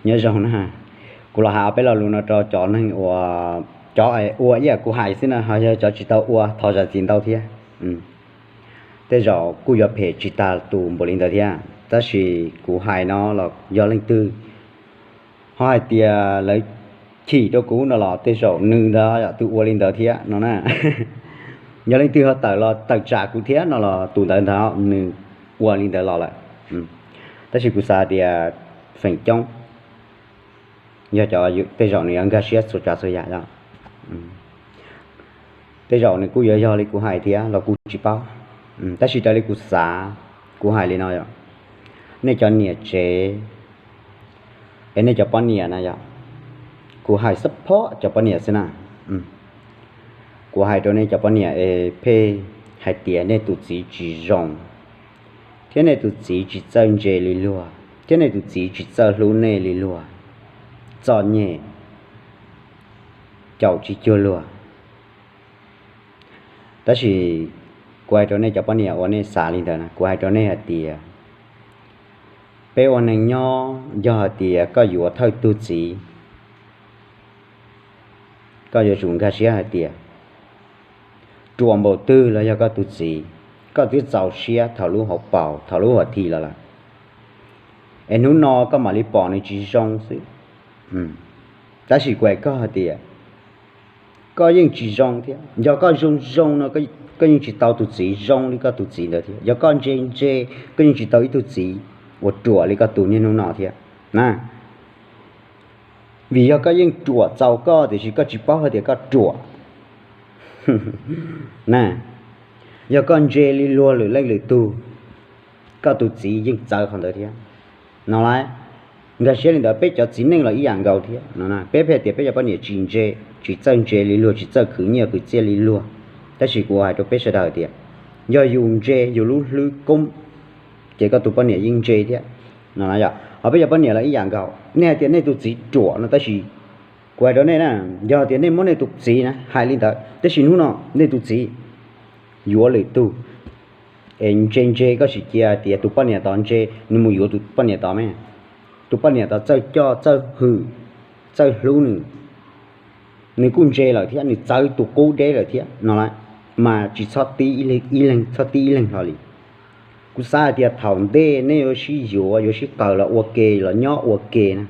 Nyob zoo na, kuv los hais peb lo lus no rau cov neeg uas, cov ua ib yam kuv hais xwb na, ho yog cov tsis tau ua thov zam txim ntau thiab. Tej zaum kuj yuav phem tsis tag tus npaum li ntawd thiab, tab sis kuv hais no los yog leej twg ho hais tias lawv chim rau kuv no los tej zaum nws ntawd yog tus ua li ntawd thiab no na. Yog leej twg ho tawm los tawm tsam kuv thiab no los tus ntawd ntag nws ua li ntawd los lawm. Tab sis kuv xav tias feem coob yog cov, tej zaum nws yuav nkag siab txhua tsav txhua yam os. Tej zaum nws kuj yuav yog li kuv hais thiab los kuv tsis paub. Tab sis raws li kuv xav, kuv hais li no yom, nej cov niam tsev es nej cov poj niam na yom, kuv hais xab phob cov poj niam xwb na. Kuv hais rau nej cov poj niam es pheej hais tias nej tus txiv tsis zoo, thiab nej tus txiv tsis txawj ntse li luag, thiab nej tus txiv tsis txawj hlub nej li luag, txom nyem, caum tsis cuag luag. Tab sis kuv hais rau nej cov poj niam uas nej xav li ntawd na, kuv hais rau nej hais tias peb ua neeg nyob yog hais tias koj yuav thawj tug txiv, koj yuav tsum nkag siab hais tias ruam npaum twg los yog koj tus txiv, koj twb txaus siab thaum lub hauv paus thaum lub huam thim los lawm, es hnub no koj mam li pom nws tsis zoo xwb. Tab sis kuv hais koj hais tias koj yeej tsis zoo thiab, yog koj zoo zoo no koj yeej tsis tau tus txiv zoo li koj tus txiv ntawd thiab, yog koj ntse ntse koj yeej tsis tau ib tug txiv uas ruam li koj tus niaj hnub no thiab na. Vim yog koj yeej ruam txaus koj tiam sis koj tsis paub hais tias koj ruam na. Yog koj ntse li luag lwm leej lwm tug, koj tus txiv yeej txawv qhov ntawd thiab no lauj. Nkag siab li ntawd peb cov txiv neej los ib yam nkaus thiab no. Peb pheej tias peb cov poj niam tsis ntse, tsis txawj ntse li luag, tsis txawj khwv nyiaj khwv txiaj li luag, tab sis kuv hais rau peb sawv daws tias yog yus ntse yus lub hlwb koob ces koj tus poj niam yeej ntse thiab no. Ho peb cov poj niam los ib yam nkaus, nej hais tias nej tus txiv ruam no tab sis kuv hais rau nej na, yog tias nej muab nej tus txiv na hais li ntawd tab sis hnub no nej tus txiv yuav lwm tug, es ntse ntse koj sim cia tias tus poj niam tod ntse, nws mus yuav tus poj niam tod me, tus poj niam tod txawj coj txawj hwm, txawj hlub nws, nws kuj ntse lawm thiab nws txawv tus qub deb lawm thiab no lauj, mas tsis txhob tib ib leeg hlo li. Kuv xav hais tias thaum ntej nej yuav sib yuav yuav sib qaws los ua ke los nyob ua ke na,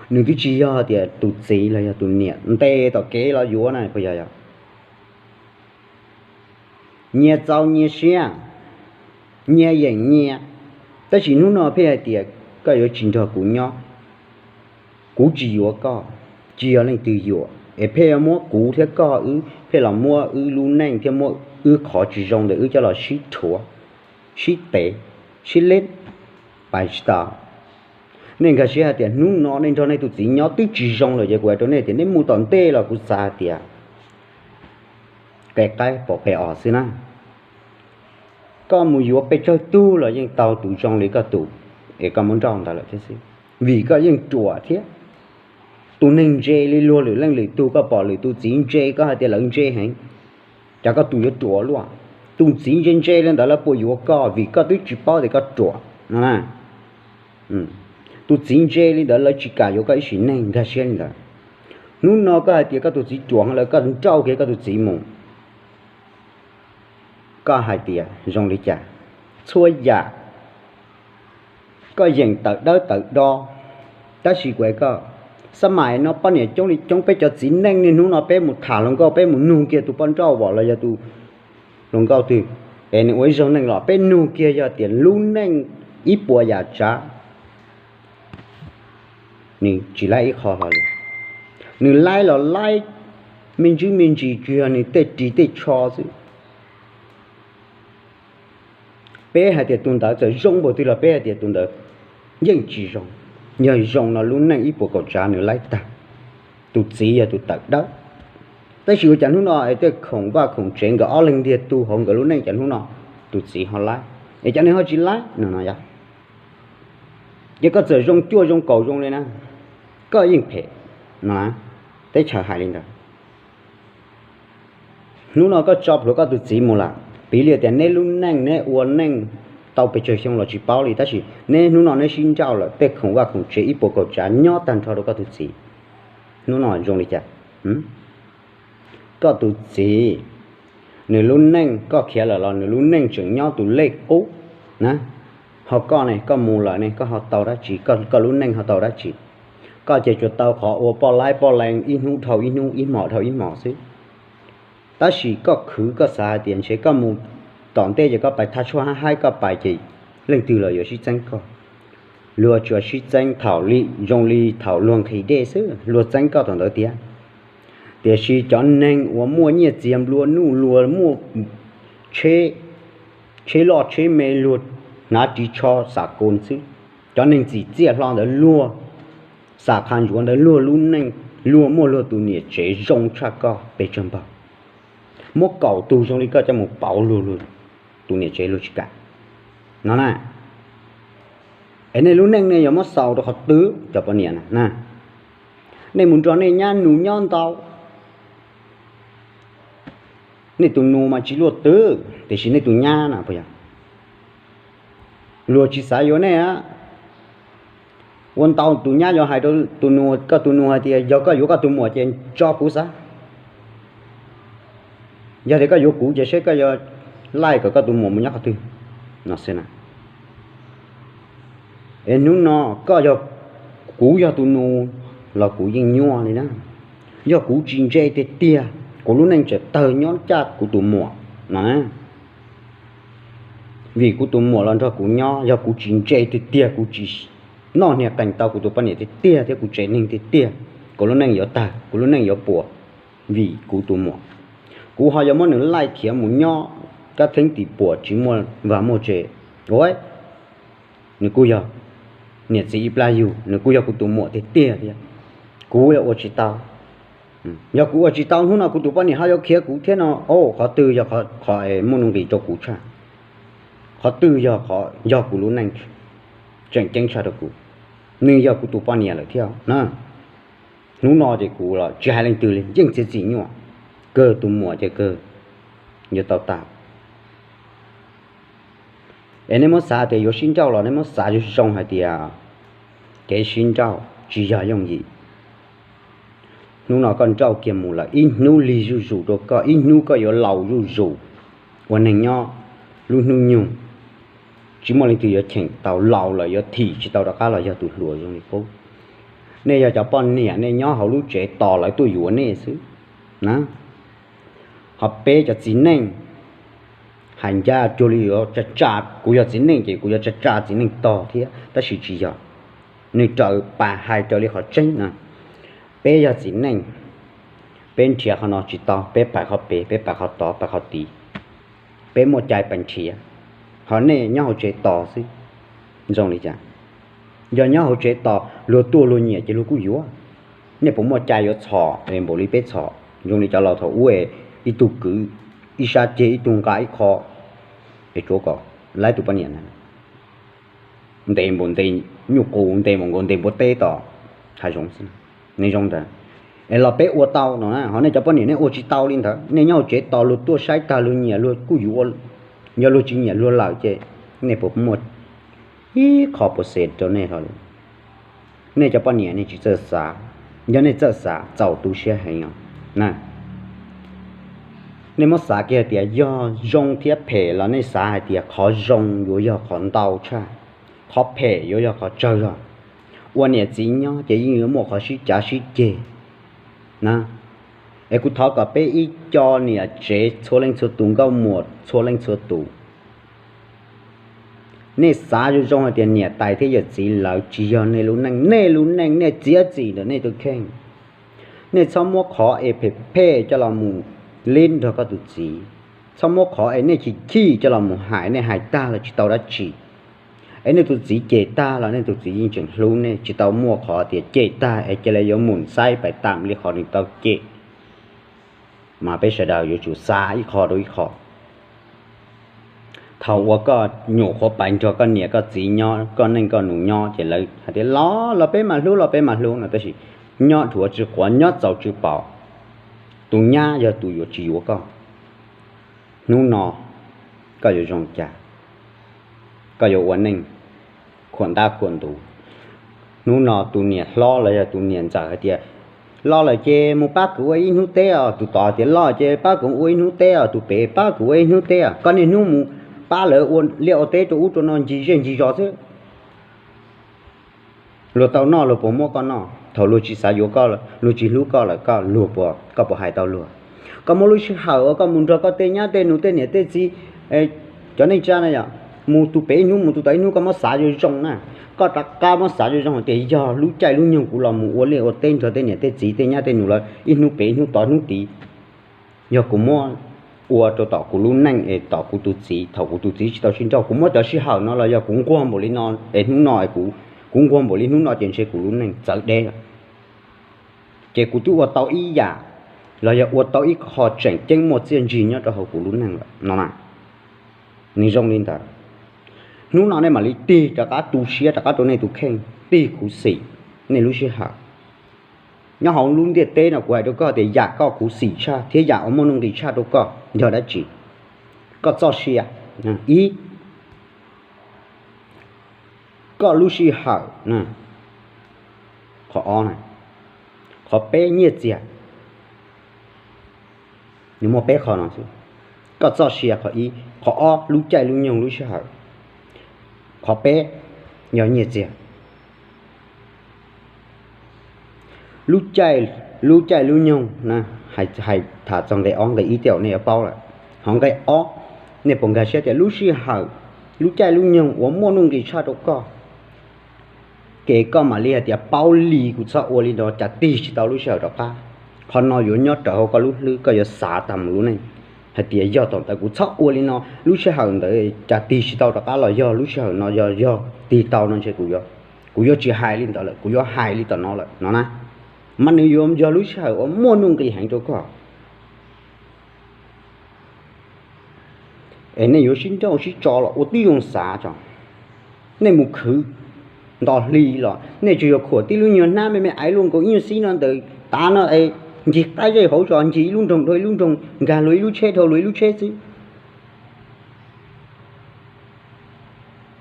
nws twb tsis yog tias tus txiv los yog tus niam ntes tom kev los yuav na, puas yog? Nyias txaus nyias siab, nyias yeem nyias, tab sis hnub no pheej hais tias koj yuav tsis nrog kuv nyob, kuv tsis yuav koj, tsis yog leej twg yuav es pheej yuav muab kuv thiab koj wb pheej los muab wb lub neej thiab muab wb qhov tsis zoo ntawm wb coj los sib rhuav, sib tev, sib leb, pais tsis tau. Nej nkag siab hais tias hnub no nej nrog nej tus txiv nyob twb tsis zoo lawm ces kuv hais rau nej tias nej mus tom ntej los kuv xav hais tias qe qaib pom qe os xwb na. Koj mus yuav pes tsawg tug los yeej tau tus zoo li koj tus, es koj muab nrauj ntawd lawm thiab xwb, vim koj yeej ruam thiab. Tus neeg ntse li luag lwm leej lwm tug, koj pom lwm tus txiv ntse koj hais tias lawv ntse heev, cas koj tus yuav ruam luaj? Tus txiv ntse ntse li ntawd lawv puas yuav koj vim koj twb tsis paub tias koj ruam no na. Tus txiv ntse li ntawd lawv tsis kam yuav koj ib sim neej, nkag siab li ntawd. Hnub no koj hais tias koj tus txiv ruam lawm koj nrauj kiag koj tus txiv mus, koj hais tias zoo li cas? Txhua yam koj yeem tawm dawb tawm do, tab sis kuv hais koj, xab mais no poj niam coob li coob, peb cov txiv neej niaj hnub no peb mus tham hluas nkauj, peb mus nug kiag tus poj nrauj vom los yog tus hluas nkauj twg es nws ua ib zaug neej los peb nug kiag yog tias lub neej ib puas yam tsav, nws tsis laib ib qho hlo li. Nws laib los laib me ntsis me ntsis tsuas yog nws tej ris tej tsho xwb. Peb hais tias tus ntawd txawm zoo npaum twg los peb hais tias tus ntawd yeej tsis zoo. Yog zoo no lub neej ib puas kaum tsav nws laib tag. Tus txiv yog tus tawm dawb. Tab sis ua cas hnub no es tej khoom vaj khoom tsev nkawd ob leeg ntiag tug hauv nkawd lub neej cas hnub no tus txiv ho laib es cov neeg ho tsis laib no no yog. Ces koj txawm zoo cuaj zoo kaum zoo li na, koj yeej phem no. Teb chaws hais li ntawd. Hnub no koj tso plhuav koj tus txiv mus lawm, piv li tias neb lub neej neb ua neej tau pes tsawg xyoo los tsis paub li, tab sis neb hnub no neb sib nrauj lawm, tej khoom vaj khoom tsev ib puas kaum tsav nyob tag nrho rau koj tus txiv. Hnub no zoo li cas? Koj tus txiv, nws lub neej koj khiav lawm los nws lub neej tseem nyob tus lej qub na. Ho koj ne, koj mus lawm ne, koj ho tau dab tsi? Koj lub neej ho tau dab tsi? Koj ces tsuas tau qhov ua poj laib poj leeg ib hnub dhau ib hnub, ib hmos dhau ib hmos xwb. Tab sis koj khwv koj xav hais tias ntshe koj mus tom ntej ces koj pais thaj tshuaj hab haib, koj pais ces leej twg los yuav sib txeeb koj. Luag tsuas sib txeeb thaum li zoo li thaum luag nqhis dej xwb luag txeeb koj thaum ntawd tiag. Tiam sis cov neeg uas muaj nyiaj txiag nplua nuj, luag muaj tsheb, tsheb loj tsheb me, luag hnav ris tsho xam koos xwb, cov neeg txim txiaj hlo ntawd luag xam qha ntsuav ntawd luag lub neej, luag muaj luag tus niam tsev zoo tshaj koj pes tsawg npaug. Muab kaum tug zoo li koj coj mus pauv luag, tus niam tsev luag tsis kam no na. Es nej lub neej nej yuav muab xaus rau qhov twg cov poj niam na? Nej mus nrog nej nyab nus nyob ntau, nej tus nus mas tsis luaj twg, tiam sis nej tus nyab na puas yog? Luag tsis xav yuav nej. Ua ntau tus nyab yuav hais rau tus nus, koj tus nus hais tias yog koj yuav koj tus muam ces tso kuv xav. Yog tias koj yuav kuv ces seb koj yuav laij kom koj tus muam mus nyob qhov twg no xwb na. Es hnub no koj yog, kuv yog tus nus los kuv yeej nyuaj li na. Yog kuv tsis ntse tiag tiag, kuv lub neej tseem tawg nyob caj kuv tus muam no na. Vim kuv tus muam los nrog kuv nyob, yog kuv tsis ntse tiag tiag, kuv tsis noj niag qees tau kuv tus poj niam tiag tiag thiab kuv tsev neeg tiag tiag, kuv lub neej yuav tawg, kuv lub neej yuav puas vim kuv tus muam. Kuv ho yuav muab nws laij khiav mus nyob kab theeb tim puam tsis muaj vaj muaj tsev. Ua, nws kuj yog niam txiv ib plab yug, nws kuj yog kuv tus muam tiag tiag thiab. Kuv yuav ua tsis tau. Yog kuv ua tsis tau hnub no kuv tus poj niam ho yuav khiav kuv thiab no, qhov twg yog qhov muaj nuj nqis rau kuv tshaj? Qhov twg yog qhov yog kuv lub neej tseem ceeb tshaj rau kuv? Nws yog kuv tus poj niam lawm thiab na. Hnub no ces kuv los tsis hais leej twg li, yeej txiav txim nyuaj, kawg tus muam ces kawg yuav tau tas. Es nej muab xav tias yuav sib nrauj los nej muab xav zoo zoo hais tias kev sib nrauj tsis yog yooj yim. Hnub no koj nrauj kiag mus lawm, ib hnub lig zuj zus rau koj, ib hnub koj yuav laus zuj zus ua neeg nyob lub hnub nyoog, tsis muaj leej twg yuav cheem tau, laus lawm yuav thim tsis tau rov qab los yog tus hluas zoo li qub. Nej yog cov poj niam nej nyob hauv lub tsev tos lawv tuaj yuav nej xwb na. Ho peb cov txiv neej, hais ncaj cuag li yuav tsa tsa, kuv yog txiv neej ces kuv yuav tsa tsa txiv neej tog thiab, tab sis tsis yog. Nws raws pas hais raws li qhov tseeb na. Peb yog txiv neej, peb nrhiav qhov no tsis tau, peb pais qhov pem, peb pais qhov tod, pais qhov tid, peb muaj cai pais nrhiav. Ho nej nyob hauv tsev tos xwb, zoo li cas? Yog nyob hauv tsev tos, luag tuaj luag nyiam ces luag kuj yuav. Nej puas muaj cai yuav txhom npaum li peb txhom, zoo li cov laus thaum ub, ib tug kwv ib sab ceg, ib tug nqa ib qho, es tsuav kom laib tus poj niam na, ntes npaum ntes nyuj qus, ntes npaum nkaus ntes npua teb tom hav zoov xwb. Nej zoo ntawd es los peb ua tau no na, ho nej cov poj niam nej ua tsis tau li ntawd. Nej nyob hauv tsev tos luag tuaj saib tag luag nyiam luag kuj yuav, yog luag tsis nyiam luag lawm ces nej puas muaj ib qho puas xes rau nej hlo li? Nej cov poj niam nej tsis txawj xav, yog nej txawj xav txaus tu siab heev os na. Nej muab xav kiag hais tias yog zoo thiab phem los nej xav hais tias qhov zoo yuav yog qhov ntau tshaj, qhov phem yuav yog qhov tsawg zog. Ua niam txiv nyob ces yeej yuav muaj qhov sib cav sib ceg na. Es kuv thov kom peb ib co niam tsev txhua leej txhua tus, nkauj muam txhua leej txhua tus, nej xav zoo zoo hais tias niam tais thiab yawm txiv lawv tsis yog nej lub neej, nej lub neej nej txiav txim ntawm nej tus kheej. Nej txhob muab qhov es phem phem coj los mus lib nrog koj tus txiv. Txhob muab qhov es nej chim chim coj los mus hais, nej hais tag los tsis tau dab tsi. Es nej tus txiv cem tag los nej tus txiv yeej tseem hlub nej, tsis tau muaj qhov tias cem tag es cia li yuav mus xaib pais tam li qhov nws tau cem. Mas peb sawv daws yuav tsum xav ib qho rau ib qho. Thaum uas koj nyuam qhuav pais nrog koj niam koj txiv nyob, koj neej koj nus nyob ces lawv hais tias los los peb mam hlub, los peb mam hlub no, tab sis nyob dhuav tsis quav, nyob txaus tsis paub, tus nyab yog tus yuav tsis yuav koj. Hnub no koj yuav zoo cas? koj yuav ua neej khuam ntab khuam ntuv. Hnub no tus niam hlob los yog tus niam ntxawm hais tias, los lawm ces mus pab kuv ua ib hnub teb os. Tus tod tias, los ces pab kuv ua ib hnub teb os. Tus pem, pab kuv ua ib hnub teb os. Koj niaj hnub mus pab lawv ua liaj ua teb rau ub rau no ncig zej ncig zos xwb. Luag tau noj luag puas muab koj noj? Thaum luag tsis xav yuav koj, luag tsis hlub koj lawm, koj luag puas, koj puas hais tau luag? Koj muab lub sij hawm uas koj mus nrog koj tej nyab tej nus tej niam tej txiv, cov neej tsa na yom, mus tus pem ib hnub mus tus tod ib hnub, koj muab xav zoo zoo na. Koj rov qab muab xav zoo zoo hais tias yog lub caij lub nyoog kuv los mus ua liaj ua teb nrog tej niam tej txiv tej nyab tej nus lawv ib hnub pem ib hnub tod hnub tid, yog kuv muab ua rau tom kuv lub neej es tom kuv tus txiv, thaum kuv tus txiv tsis tau sib nrauj, kuv muab cov sij hawm no los yog kuv nquag npaum li no es hnub no es kuv, kuv nquag npaum li hnub no ces ntshe kuv lub neej txawv deb lawm. Ces kuv twb ua tau ib yam los yog ua tau ib qho tseem ceeb muaj txiaj ntsig nyob rau hauv kuv lub neej lawm no na. Nws zoo li ntawd. Hnub no nej mam li tig rov qab tu siab rov qab rau nej tus kheej, tig khuv xim nej lub sij hawm. Nyob hauv lub ntiaj teb no kuv hais rau koj tias yam koj khuv xim tshaj thiab yam uas muaj nuj nqis tshaj rau koj yog dab tsi? Koj txoj sia, ib, koj lub sij hawm, qhov ob, qhov peb nyiaj txiag. Nws muaj peb qho no xwb. Koj txoj sia qhov ib, qhov ob lub caij lub nyoog lub sij hawm, qhov peb yog nyiaj txiag. Lub caij, lub caij lub nyoog na, hais tham txog nqe ob nqe ib tej zaum nej yuav paub lawm. Ho nqe ob, nej puas nkag siab tias lub sij hawm, lub caij lub nyoog uas muaj nuj nqis tshaj rau koj, ces koj mam li hais tias paub li kuv txhob ua li no cas tig tsis tau lub sij hawm rov qab. Qhov no yuav nyob rawv hauv koj lub hlwb, koj yuav xav tag mus lub neej hais tias yog thaum ntawd kuv txhob ua li no, lub sij hawm ntawd cas tig tsis tau rov qab los yog lub sij hawm no yog yog tig tau no ntshe kuv yuav, kuv yuav tsis hais li ntawd lawm, kuv yuav hais li tom no lawm no na. Mas nws yuav yog lub sij hawm uas muaj nuj nqis heev rau koj. Es nej yuav sib nrauj sib tso los ua tib zoo xav tso. Nej mus khwv nto hli los nej tsuas yog khuam tib lub nyuag hnab me me aiv luaj nkaus ib nyuag xib no ntawm tav no es ncig qaib zej hauv zos, ncig ib lub nroog dhau ib lub nroog, nkag luag ib lub tsheb dhau luag ib lub tsheb xwb.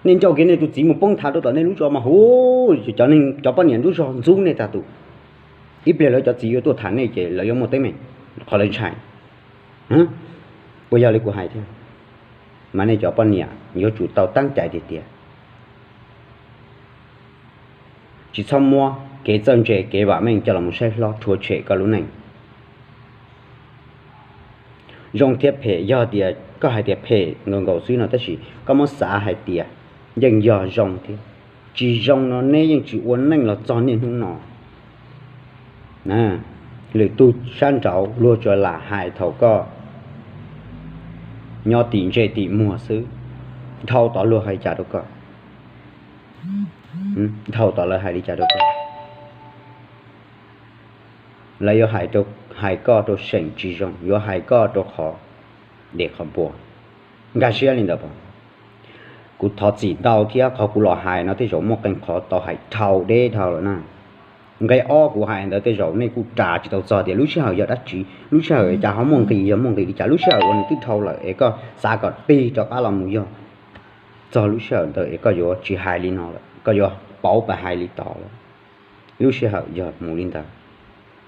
Nej nrauj kiag nej tus txiv mus poob thav rau tom nej lub zos mas hu, cov neeg cov poj niam ntub zog ntxub nej tag tus. Ib pliag lawv cov txiv yuav tuaj tham nej ces lawv yuav muaj teeb meem, qhov lawv ntshai. Puas yog li kuv hais thiab? Mas nej cov poj niam yuav tsum tau teeb cai tiag tiag. Tsis txhob muab kev txawj ntse kev vam meej coj los saib hlob rhuav tshem koj lub neej. Zoo thiab phem, yog tias koj hais tias phem nkaus nkaus xwb no, tab sis koj muab xav hais tias yeej yog zoo thiab. Tsis zoo no neb yeej tsis ua neej los txog niaj hnub no. Lwm tus sab nraud luag tsuas lam hais thaum koj nyob tim ntsej tim muag xwb. Dhau tod luag hais cas rau koj? Dhau tod lawv hais li cas rau koj? Lawv yuav hais, hais koj rau seem tsis zoo, yuav hais koj rau qhov deb qhov npua. Nkag siab li ntawd. Kuv thov txim ntau thiab, qhov kuv los hais no tej zaum muaj qee qhov tau hais dhau deb dhau lawm na. Nqe ob kuv hais ntawd tej zaum nej kuj ras tsis tau txog tias lub sij hawm yog dab tsi, lub sij hawm cas ho muaj nqis, yog muaj nqis li cas, lub sij hawm uas nws twb dhau lawm es koj xav kom tig rov qab los mus yog txog lub sij hawm ntawd es koj yuav tsis hais li no lawm, koj yuav pauv pas hais li tod lawm. Lub sij hawm yog mus li ntawd,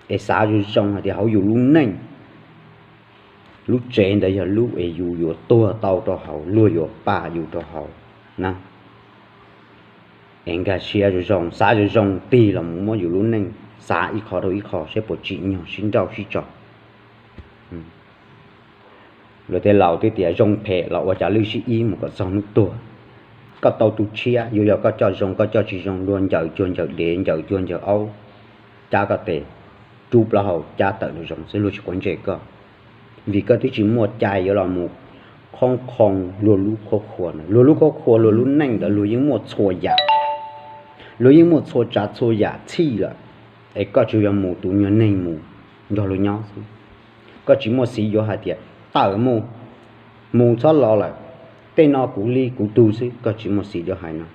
es xav zoo zoo hais tias hauv yus lub neej, lub tsev ntawd yog lub es yus yuav tuag tau rau hauv, luag yuav pam yus rau hauv na. Es nkag siab zoo zoo, xav zoo zoo tig los mus muab yus lub neej xav ib qho rau ib qho saib puas tsim nyog sib nrauj sib tso. Luag tej laus twb tias zoo phem los ua cas lwj sib ib mus kom txog hnub tuag. Koj tau tu tshiab, yuav yog koj coj zoo koj coj tsis zoo, luag ncaws cuag ncaws dev, ncaws cuag ncaws aub, cab koj tes, rub plaub hau cab tawm nraum zoov xwb, luag tsis quav ntsej koj. Vim koj twb tsis muaj cai yuav los mus khoob khoo luag lub khuab khua ntawd. Luag lub khuab khua, luag lub neej ntawd luag yeej muaj txhua yam, luag yeej muaj txhua tsav txhua yam txhij lawm, es koj tsuas yog mus tus nyuag neeg mus nrog luag nyob xwb. Koj tsis muaj xiv yuav hais tias tawm mus, mus txhob los lawm, tej no kuv li kuv tug xwb, koj tsis muaj xiv yuav hais no.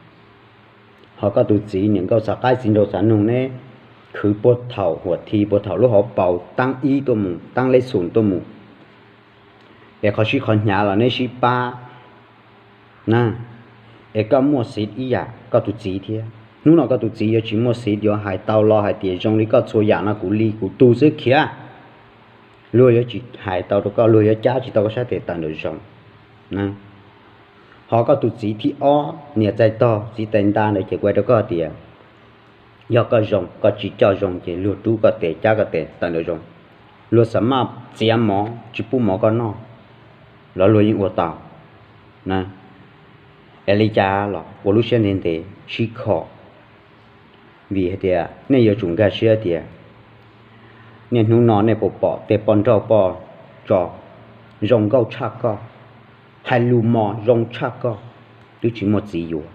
Ho koj tus txiv niam nkauj xav qaib txiv nraug xav noog neb khwv puag thaum huam thi, puag thaum lub hauv paus taab ib tuaj mus, taab lej xum tuaj mus, es qhov sib qhov hnyav los neb sib pab na. Es koj muaj xiv ib yam koj tus txiv thiab. Hnub no koj tus txiv yuav tsis muaj xiv yuav hais tau los hais tias zoo li koj txhua yam no kuv li kuv tu xwb khiav. Luag yuav tsis hais tau rau koj, luag yuav cab tsis tau koj sab tes tawm nraum zoov. Ho koj tus txiv thib ob niam txais tog txiv tais nta ntawd ces kuv hais rau koj tias, yog koj zoo koj tsis coj zoo ces luag rub koj tes cab koj tes tawm nraum zoov. Luag xav maj txiav mov tsis pub mov koj noj los luag yeej ua tau na. Es li cas los ua lub siab ntev ntev sib kho, vim hais tias nej yuav tsum nkag siab tias niaj hnub no nej puas pom tej poj nrauj poj tso zoo nkauj tshaj koj, hais lus mos zoo tshaj koj, twb tsis muaj txiv yuav,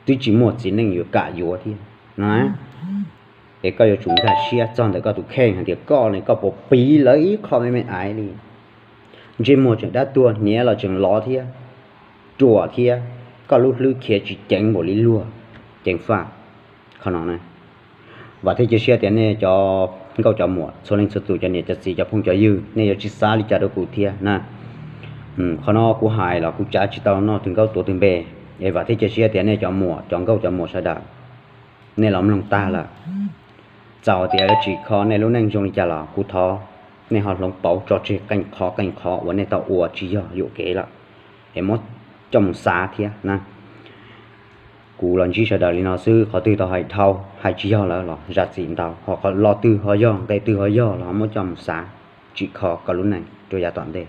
twb tsis muaj txiv neej yuav kam yuav thiab no. Es koj yuav tsum nkag siab txog ntawm koj tus kheej hais tias koj ne koj puas piv lawv ib qho me me aiv li. Ntsej muag tseem dab tuag, hniav los tseem lov thiab, ruam thiab, koj lub hlwb khiav tsis ceev npaum li luag ceev faj. Qhov no na, vam thiab cia siab tias nej cov nkauj cov muam txhua leej txhua tus, cov niam cov txiv cov phooj cov ywg nej yuav tsis xav li cas rau kuv thiab na. Qhov no kuv hais los kuv tsav tsis tau noj twg nkaub tuav twg npe. Es vam thiab cia siab tias nej cov muam cov nkauj cov muam sawv daws, nej los mloog tag lawm, txawm tias yuav tsim kho nej lub neej zoo li cas los kuv thov nej ho hloov pauv tso tseg qee qhov qee qhov uas nej tau ua tsis yog yuam kev lawm, es muab coj mus xav thiab na. Kuv los ntsib sawv daws li no xwb, qhov twg tau hais dhau hais tsis yog lawm los zam txim ntau, ho qhov lo twg ho yog nqe twg ho yog los ho muab coj mus xav, tsim kho koj lub neej rau yav tom ntej.